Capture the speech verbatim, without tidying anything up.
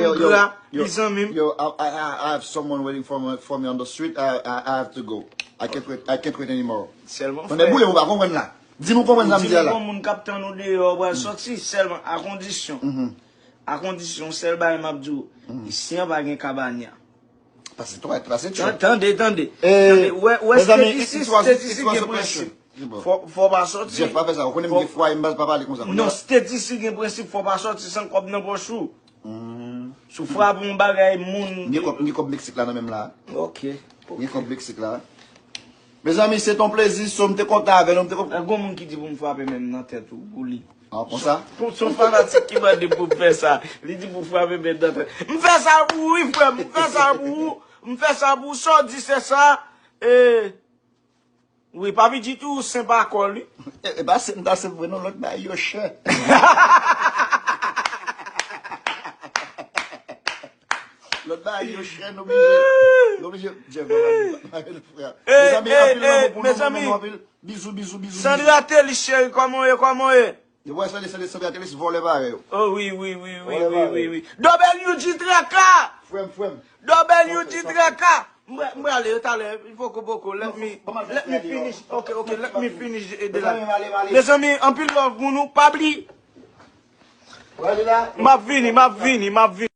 Yo, yo, gra, yo, li zanmi m. Yo, I, I, I have someone waiting for me, for me on the street. I, I, I have to go. I can't wait. I can't wait anymore. Sèlman Tande frè. Boule, ou pa konprann la. Di nou konprann sa m Di di a nou la. Bon moun k ap tann ou deyò, ou pral sòti sèlman a kondisyon. A kondisyon, sèl bagay m ap di w, isi an pa gen kabanya. Pase twa, pase Tan- tchè. Tande, tande. Eh, Tande. Wè, wè, mezanmi, state isi, it was- state it isi was gen a prank. prensip. Bon. Fò, fò pa sòti. Jeff, pa fè sa. Ou konnen m gen fwaye, m pa pale konsa. Non, state isi gen prensip, fò pa sòti san kòb nan pòch ou. Si w frape yon bagay, moun. M gen kòb, m gen kòb Meksik la nan menm la. Ok. M gen kòb Meksik la. Mezanmi, se ton plezi, so m te kontan avè nou, m te kontan. Gon moun ki di pou m frape menm nan tèt ou, pou li. Ah, konsa? Pou son fanatik ki mande pou m fè sa. Li di pou frape menm nan tèt. M fè sa pou ou, wi, frè m. M fè sa pou ou. M fè sa pou ou. Sa w di se sa. E, wi, pa vin di tou, sen pa kòl, wi. E, e pa se m ta se vre non, lòt bagay yo chè. Lòt bagay yo chè, nou oblije. Nou oblije. Jeff, nou oblije. Eh, Mezanmi, eh, anpil lanmou eh, pou nou, mezanmi. nou anpil. Bizou, bizou, bizou. Sandra Telis, cheri, kòman w ye, kòman w ye? Yo wè sa, Sandra Telis vòlè parèy yo. Oh, wi, wi, wi, wi, Vòlè wi, parèy. Wi, wi. W G Traka! Frè m, frè m. W G Traka! M, m ale talè, poko, poko, let me, Bon, bon, let me bon, finish, bon, ok, ok, let me finish. Mezanmi, m ale, m ale. Mezanmi, anpil love pou nou, pa bli. W ale la. M ap vini, m ap vini, m ap vini.